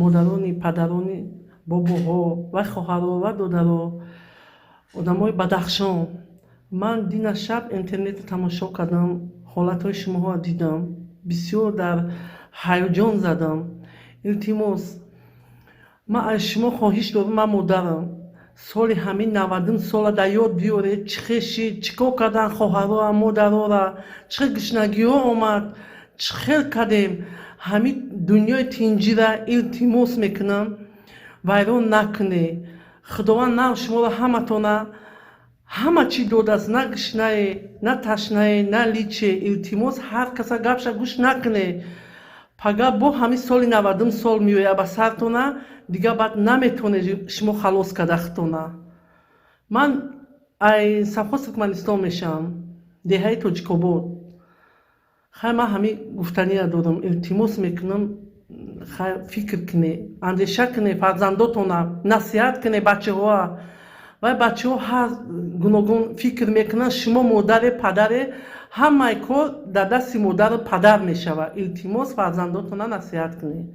Модарони, падарони, бобоҳо ва хоҳаро ва додаро, одамои Бадахшон, ман дина шаб интернетро тамошо кардам, ҳолатҳои шумоҳоро дидам, бисёр дар ҳаяҷон задам. Илтимос, ман аз шумо хоҳиш дорам, ман модарам, соли ҳамин 90-ум сола дар ёд биёред, чӣ хел шид, чӣ кор кардан хоҳарора, модарора, чӣ хел гушнагиҳо омад, чӣ хел кардем. Ҳамин дунёи тинҷира, илтимос мекунам, вайрон накунед. Худованд нав шуморо ҳаматона ҳама чӣ додааст, на гушнае, на ташнае, на личе. Илтимос, ҳар каса гапша гӯш накунед. Пага бо ҳамин соли 90-ум сол меояд ба сартона, дигар баъд наметавонед шумо халос карда худтона. Ман ай совхоз Туркманистон мешавам, деҳаи Тоҷикобод. Хай, ман ҳамин гуфтания дорам. Илтимос мекунам, хай, фикр кунед, андеша кунед, фарзандотона насиҳат кунед, бачаҳоа. Вай бачаҳо ҳар гуногун фикр мекунанд. Шумо модаре, падаре, ҳамаи кор дар дасти модару падар мешавад. Илтимос, фарзандотона насиҳат кунед.